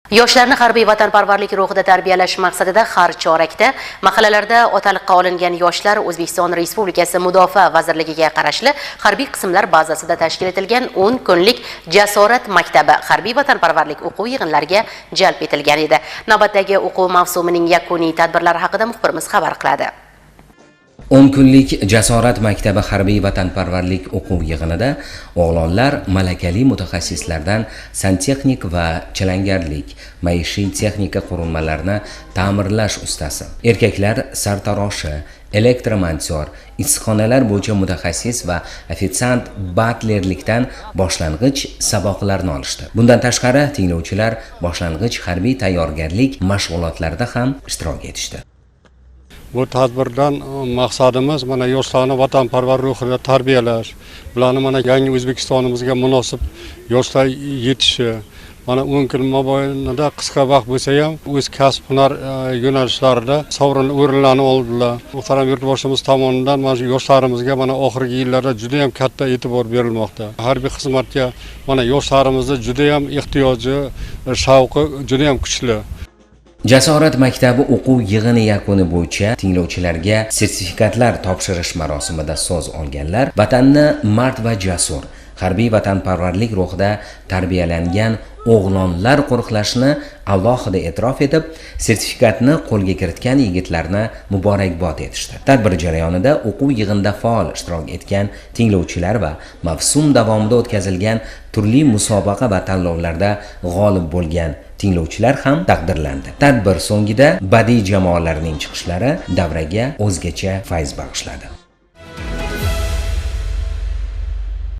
Yoshlarni harbiy vatanparvarlik ruhida tarbiyalash maqsadida har chorakda mahallalarda otaliqqa olingan yoshlar O'zbekiston Respublikasi Mudofaa vazirligiga qarashli harbiy qismlar bazasida tashkil etilgan 10 kunlik Jasorat maktabi harbiy vatanparvarlik o'quv yig'inlariga jalb etilgan edi. Navbatdagi o'quv mavsumining yakuniy tadbirlari haqida muxbirimiz xabar qiladi. 10 kunlik Jasorat maktabi harbiy vatanparvarlik o'quv yig'inida o'g'lonlar malakali mutaxassislardan santexnik va chilangarlik, maishiy texnika qurilmalarini ta'mirlash ustasi, erkaklar sartaroshi, elektromontyor, issiqxonalar bo'yicha mutaxassis va ofitsiant batlerlikdan boshlang'ich saboqlarni olishdi. Bundan tashqari, tinglovchilar boshlang'ich harbiy tayyorgarlik mashg'ulotlarida ham ishtirok etishdi. Bu tadbirdan maqsadimiz mana yoshlarni vatanparvar ruhida tarbiyalash, bularni mana yangi O'zbekistonimizga munosib yoshlar yetishi. Mana 10 kun mobaynida qisqa vaqt bo'lsa ham o'z kasb hunar yo'nalishlarida sovrinli o'rinlarni oldilar. Muhtaram yurtboshimiz tomonidan mana shu yoshlarimizga mana oxirgi yillarda juda ham katta e'tibor berilmoqda. Harbiy xizmatga mana yoshlarimizni juda ham ehtiyoji, shavqi juda ham kuchli. Jasorat maktabi o'quv yig'ini yakuni bo'yicha tinglovchilarga sertifikatlar topshirish marosimida so'z olganlar vatanni mard va jasur, harbiy vatanparvarlik ruhida tarbiyalangan o'g'lonlar qo'riqlashni alohida e'tirof etib, sertifikatni qo'lga kiritgan yigitlarni muborakbod etishdi. Tadbir jarayonida o'quv yig'inida faol ishtirok etgan tinglovchilar va mavsum davomida o'tkazilgan turli musobaqa va tanlovlarda g'olib bo'lgan tinglovchilar ham taqdirlandi. Tadbir so'ngida badiiy jamoalarning chiqishlari davraga o'zgacha fayz bag'ishladi.